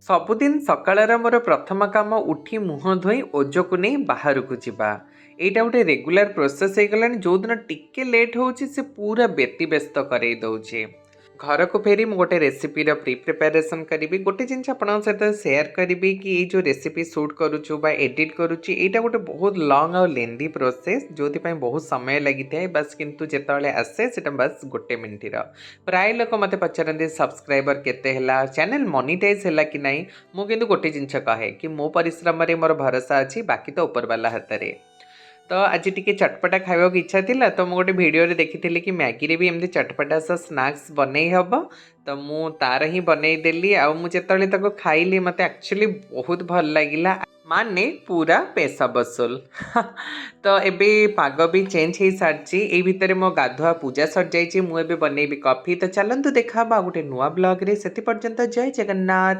ସବୁଦିନ ସକାଳର ମୋର ପ୍ରଥମ କାମ ଉଠି ମୁହଁ ଧୋଇ ଓଜକୁ ନେଇ ବାହାରକୁ ଯିବା। ଏଇଟା ଗୋଟେ ରେଗୁଲାର ପ୍ରୋସେସ୍ ହେଇଗଲାଣି। ଯେଉଁଦିନ ଟିକେ ଲେଟ୍ ହେଉଛି, ସେ ପୁରା ବ୍ୟତିବ୍ୟସ୍ତ କରେଇ ଦେଉଛି। ଘରକୁ ଫେରି ମୁଁ ଗୋଟେ ରେସିପିର ପ୍ରି ପ୍ରିପାରେସନ୍ କରିବି। ଗୋଟେ ଜିନିଷ ଆପଣଙ୍କ ସହିତ ସେୟାର କରିବି କି ଏଇ ଯେଉଁ ରେସିପି ସୁଟ୍ କରୁଛୁ ବା ଏଡ଼ିଟ୍ କରୁଛି, ଏଇଟା ଗୋଟେ ବହୁତ ଲଙ୍ଗ୍ ଆଉ ଲେନ୍ଦି ପ୍ରୋସେସ୍, ଯେଉଁଥିପାଇଁ ବହୁତ ସମୟ ଲାଗିଥାଏ ବାସ୍। କିନ୍ତୁ ଯେତେବେଳେ ଆସେ, ସେଇଟା ବାସ୍ ଗୋଟେ ମିନିଟ୍ର। ପ୍ରାୟ ଲୋକ ମୋତେ ପଚାରନ୍ତି, ସବସ୍କ୍ରାଇବର କେତେ ହେଲା, ଚ୍ୟାନେଲ୍ ମନିଟାଇଜ୍ ହେଲା କି ନାହିଁ। ମୁଁ କିନ୍ତୁ ଗୋଟେ ଜିନିଷ କହେ କି ମୋ ପରିଶ୍ରମରେ ମୋର ଭରସା ଅଛି, ବାକି ତ ଉପରବାଲା ହାତରେ। ତ ଆଜି ଟିକେ ଚଟପଟା ଖାଇବାକୁ ଇଚ୍ଛା ଥିଲା। ତ ମୁଁ ଗୋଟେ ଭିଡ଼ିଓରେ ଦେଖିଥିଲି କି ମ୍ୟାଗିରେ ବି ଏମିତି ଚଟପଟା ସହ ସ୍ନାକ୍ସ ବନେଇ ହେବ। ତ ମୁଁ ତାର ହିଁ ବନେଇଦେଲି ଆଉ ମୁଁ ଯେତେବେଳେ ତାକୁ ଖାଇଲି, ମୋତେ ଆକ୍ଚୁଆଲି ବହୁତ ଭଲ ଲାଗିଲା, ମାନେ ପୁରା ପେସା ବସୁଲ। ତ ଏବେ ପାଗ ବି ଚେଞ୍ଜ ହେଇସାରିଛି। ଏଇ ଭିତରେ ମୋ ଗାଧୁଆ ପୂଜା ସରିଯାଇଛି। ମୁଁ ଏବେ ବନେଇବି କଫି। ତ ଚାଲନ୍ତୁ, ଦେଖା ହବ ଆଉ ଗୋଟେ ନୂଆ ବ୍ଲଗ୍ରେ। ସେଥି ପର୍ଯ୍ୟନ୍ତ ଜୟ ଜଗନ୍ନାଥ।